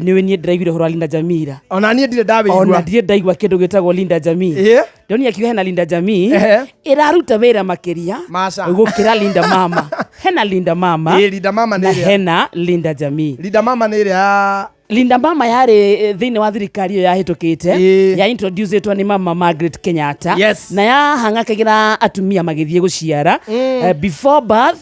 Nĩwe niĩ ndĩraiguire ũhoro wa Linda Jamira. Ona niĩ ndirĩ Ona ndawĩigua. ndirĩ ndaigua kĩndũ gĩtagwo Linda Jamii. Ndĩronire akiuga hena Linda Jamii ĩraruta wĩra makĩria Maca. gũkĩra Linda Mama. Hena Linda Mama Ĩĩ, Linda Mama nĩ na ĩrĩa. hena Linda Jamii. Linda Mama nĩ ĩrĩa ya Linda Mama yarĩ thĩinĩ wa thirikari ĩyo yahĩtũkĩte, ya introducetwo nĩ mama Margaret Kenyatta, na yahang'akagĩra atumia magĩthiĩ gũciara, before birth,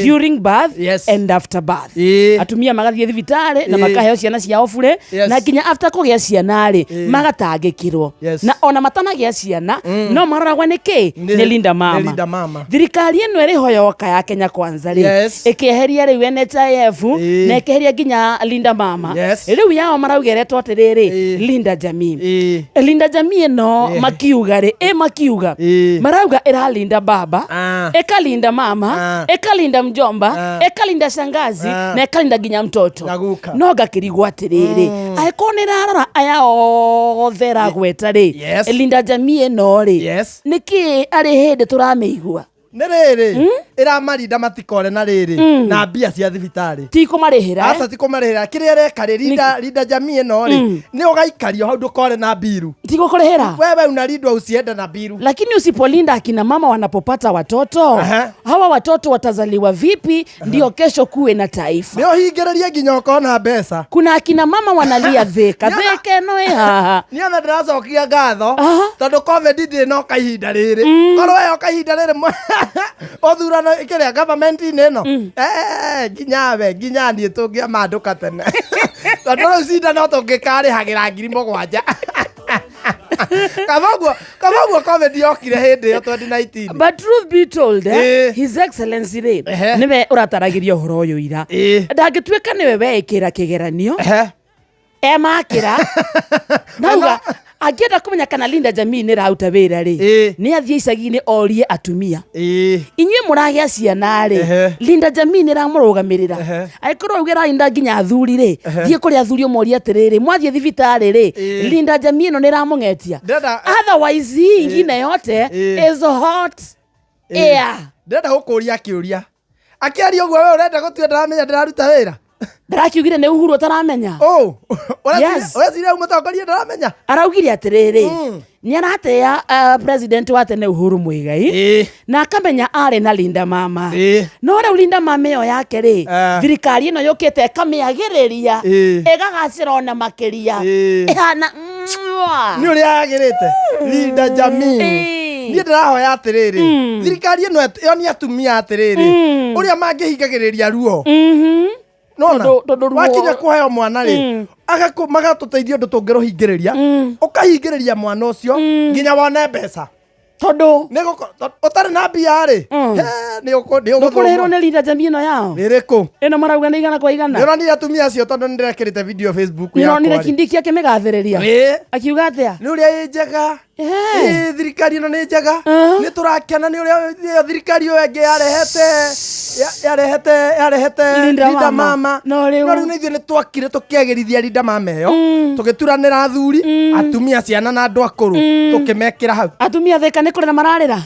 during birth and after birth. Atumia magathiĩ thibitarĩ na makaheo ciana ciao bure, na nginya after kũgĩa ciana rĩ, magatangĩkĩrwo. Na ona matanagĩa ciana no maroragwo nĩ kĩ? Nĩ Linda Nĩ Mama. Linda Mama. Thirikari ĩno ĩrĩho yoka ya Kenya Kwanza rĩ, ĩkĩeheria rĩu NHIF na ĩkĩeheria nginya Linda Mama. Rĩu yao marauga ĩretwo atĩrĩrĩ, Linda Jamii. Linda Jamii ĩno makiuga rĩ, ĩ makiuga marauga ĩralinda baba, ĩkalinda mama, ĩkalinda mjomba, ĩkalinda shangazi, na ĩkalinda nginya mtoto. Na guka. No ngakĩrigwo atĩrĩrĩ, angĩkorwo nĩ ĩrarora aya othe ĩragweta rĩ, Linda Jamii ĩno rĩ, nĩkĩ arĩ hĩndĩ tũramĩigua? Nĩ rĩrĩ ĩramarinda matikore na rĩrĩ na mbia cia thibitarĩ. Ti kũmarĩhĩra, eh? Aca, ti kũmarĩhĩra. Kĩrĩa ĩreka rĩ, Linda Jamii ĩno rĩ, nĩ ũgaikario hau ndũkore na mbiru. Ti gũkũrĩhĩra. Wewe unalindwa usiende na mbiru. Lakini usipolinda akina mama wanapopata watoto, hawa watoto watazaliwa vipi ndio kesho kuwe na taifa? Nĩ ũhingĩrĩrie nginya ũkona mbeca. Kuna akina mama wanalia thĩka thĩka ĩno ĩ haha. Niĩ ona ndĩracokia ngatho tondũ COVID ndĩrĩ noka ihinda rĩrĩ. Korwo yoka ihinda rĩrĩ ũthurano kĩrĩa government-inĩ ĩno, nginya we nginya niĩ tũngĩamandũka tene, tondũ rĩu cindano tũngĩkarĩhagĩra 7,000. Kaba ũguo, kaba ũguo COVID yokire hĩndĩ ĩyo 2019. But truth be told, His Excellency rĩ, nĩwe ũrataragĩria ũhoro ũyũ ira. Ndangĩtuĩka nĩwe weĩkĩra kĩgeranio, emakĩra nauga angĩenda kũmenya kana Linda Jamii nĩ ĩraruta wĩra rĩ, nĩ athiĩ icagi-inĩ orie atumia, inyuĩ mũragĩa ciana rĩ, Linda Jamii nĩ ĩramũrũgamĩrĩra? Angĩkorwo auge ĩrarinda nginya athuri rĩ, thiĩ kũrĩ athuri ũmorie atĩrĩrĩ, mwathiĩ thibitarĩ rĩ, Linda Jamii ĩno nĩ ĩramũng'etia? Otherwise hii ingine yote is hot air. Ndĩrenda gũkũria kĩũria. Akĩaria ũguo we ũrenda gũtua ndaramenya ndĩraruta wĩra. Ndĩrakiugire nĩ Uhuru ũtaramenya. Oh, ũreciria mũtongoria ndaramenya? Araugire atĩrĩrĩ, nĩ aratĩa president wa tene Uhuru Muigai, na akamenya arĩ na Linda Mama, no rĩu Linda Mama ĩyo yake rĩ, thirikari ĩno yũkĩte ĩkamĩagĩrĩria, ĩgagacĩra ona makĩria, ĩhana mwah. Nĩ ũrĩa yagĩrĩte Linda Jamii. Niĩ ndĩrahoya atĩrĩrĩ, thirikari ĩno yonie atumia atĩrĩrĩ, ũrĩa mangĩhingagĩrĩria ruo. Nona Tondũ ruo- wakinya kũheo mwana rĩ, magatũteithia ũndũ tũngĩrũhingĩrĩria, ũkahingĩrĩria mwana ũcio nginya wone mbeca. Tondũ Ũtarĩ na mbia rĩ, nĩ ndũkũrĩhĩrwo nĩ Linda Jamii ĩno yao. Nĩ ĩrĩkũ? Ĩno marauga nĩ 100 kwa 100. Nĩũronire atumia acio? Tondũ nĩndĩrekĩrĩte video Facebook Nĩũronire yakwa rĩ. Kindiki akĩmĩgathĩrĩria akiuga atĩa? Nĩ ũrĩa ĩ njega. Ĩ, thirikari ĩno nĩ njega, nĩ tũrakena nĩ ũrĩa ĩyo thirikari ĩyo ĩngĩ yarehete Linda Linda Mama. Mama. No rĩu- No rĩu nĩ ithuĩ nĩ twakire tũkĩagĩrithia Linda Mama ĩyo, tũgĩturanĩra athuri, atumia, ciana na andũ akũrũ, tũkĩmekĩra hau. Atumia thĩka nĩ kũrĩra mararĩra.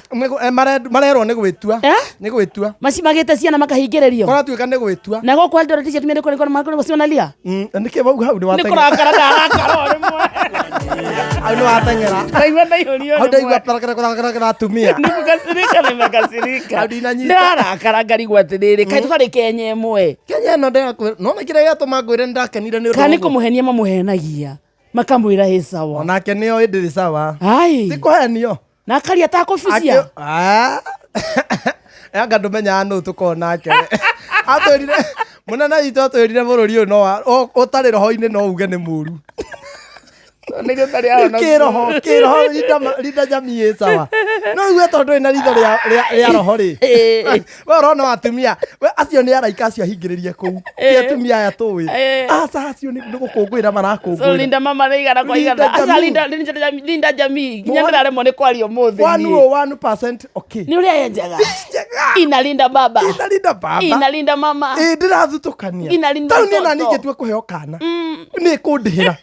Marerwo nĩ gwĩtua. Eh? Nĩ gwĩtua. Macimagĩte ciana makahingĩrĩrio. Kũratuĩka nĩ gwĩtua. Na gũkũ Eldoret icio atumia nĩ kũrĩra cionalia. Nĩkĩ wauga hau nĩ Nĩ wateng'era? kũrakara ndarakara o rĩmwe. Hau nĩ wateng'era. Ndaigua ndaihũrio. Hau ndaigua Rĩmwe. tarakara atumia. Nĩ kũkasirika, nĩmekasirika. Hau ndinanyita. Ndĩrarakara ngarigwo atĩrĩrĩ, kaĩ tũtarĩ Kenya ĩmwe? Kenya ĩno ndĩrakwĩra nona kĩrĩa gĩatũma ngwĩre nĩ ndakenire nĩ ũndũ Kana nĩ wa ũguo. kũmũhenia mamũhenagia makamwĩra ĩ sawa. Onake nĩo ĩndĩrĩ sawa. Ai. Ti kũhenio. Na akaria takũbucia. Anga ndũmenyaga nũ tũkorwo nake. Atwĩrire mũnene witũ, atwĩrire bũrũri ũyũ no ũtarĩ roho-inĩ no uge nĩ mũru. Nĩguo ũtarĩ ahona. Kĩroho Linda Jamii ĩ sawa, no uge tondũ ĩna ritho rĩa roho rĩ, we ũrona atumia we acio nĩ araika acio ahingĩrĩrie kũu, ti atumia aya tũĩ. Aca, acio nĩ gũkũngũĩra So marakũngũĩra. Linda Mama nĩ 100 kwa 100. Linda Aca Jamii. Linda Jamii nginya ndĩraremwo nĩ kwaria ũmũthĩ One niĩ. oh one percent okay. Nĩ ũrĩa yenjaga. Njega. Inalinda baba, Inalinda baba, inalinda mama. Ĩ, ndĩrathutũkania. Inalinda Tarĩu niĩ na mtoto. ningĩtua kũheo kana nĩ kũndĩhĩra,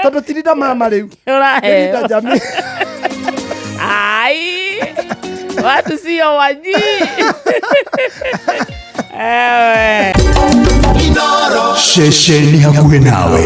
tondũ ti Linda Mama rĩu, nĩ Ũraheo. Linda Jamii. Ai, watu sio wajii. Ewe. Ceceni hakuhĩ nawe.